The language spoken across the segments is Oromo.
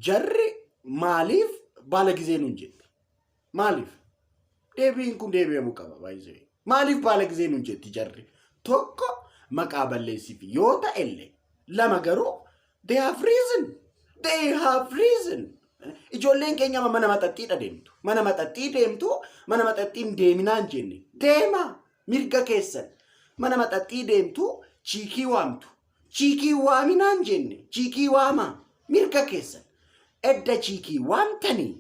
Jarri maaliif baala gizee nuun jetti? Maaliif? Deebiin kun deebi'amuu qaba baay'isee. Maaliif baala gizee nuun jetti jarri? Tokko maqaa balleessiif yoo ta'ellee lama garuu they have reason. They have reason. Ijoolleen keenya amma mana maxaxxiidha deemtu. Mana maxaxxii deemtu, mana maxaxxii hin deeminaa hin jenne. Deemaa mirga keessan. Mana maxaxxii deemtu, chiikii waamtu. Chiikii waaminaa hin jenne. Chiikii waamaa mirga keessan. Edda chiikii waamtanii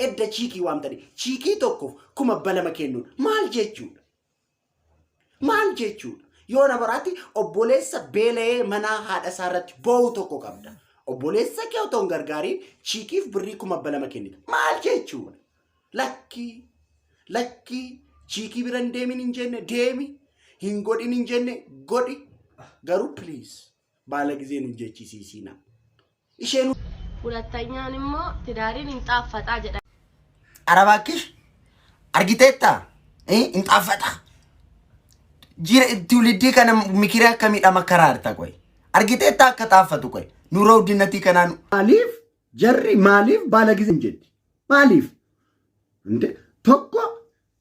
edda chiikii waamtanii chiikii tokkoof 2,000 kennuun maal jechuudha? Maal jechuudha? Yoo na baraatti obboleessa beela'ee manaa haadha isaa irratti boo'u tokko qabda. Obboleessa kee otoo hin gargaariin chiikiif birrii 2,000 kennita. Maal jechuudha? Lakkii lakkii, chiikii bira hin deemin hin jenne, deemi. Hin godhin hin jenne, godhi. Garuu please baala gizee nu jechisiisiina. Isheen Hulatanyaan immoo tidaariin hin xaaffaxaa jedha. Arabaakish argiteetta hin xaaffata. Jira tuuliddii kana mikirii akkamiidha makkaraa harta qoy. Argiteetta akka xaaffatu qoy. Nuroo guddinatii kanaan. Maaliif jarri maaliif baala gizee hin jetti? Maaliif? Inde tokko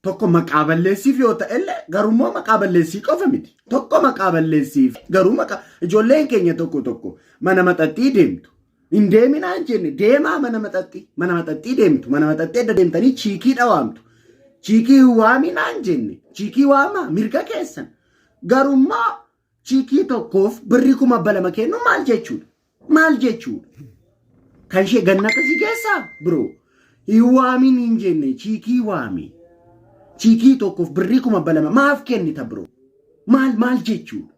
tokko maqaa balleessiif yoo ta'ellee garuu immoo maqaa balleessii qofa miti. Tokko maqaa balleessiif garuu maqaa ijoolleen keenya tokko tokko mana maxaxxii deemtu. Hin deeminaa hin jenne, deemaa mana maxaxxii, mana maxaxxii deemtu, mana maxaxxii edda deemtanii chiikii dhawaamtu. Chiikii hin waaminaa hin jenne, chiikii waamaa mirga keessan. Garuu immoo chiikii tokkoof birrii 2,000 kennu maal jechuudha? Maal jechuudha? Kan ishee gannata si keessaa bro. Hin waamin hin jenne, chiikii waami. Chiikii tokkoof birrii 2,000 maaf kennita bro? Maal maal jechuudha?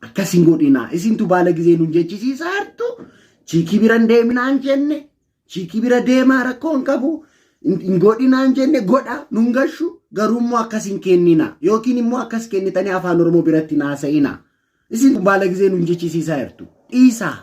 Akkas hin godhinaa. Isintu baala gizee nun jechisiisaa jirtu. Chiikii bira hin deeminaa hin jenne. Chiikii bira deemaa, rakkoo hin qabu. Hin godhinaa hin jenne, godha nun gashu. Garuu immoo akkas hin kenninaa. Yookiin immoo akkas kennitanii afaan Oromoo biratti hin haasa'inaa. Isin baala gizee nun jechisiisaa jirtu. Dhiisaa.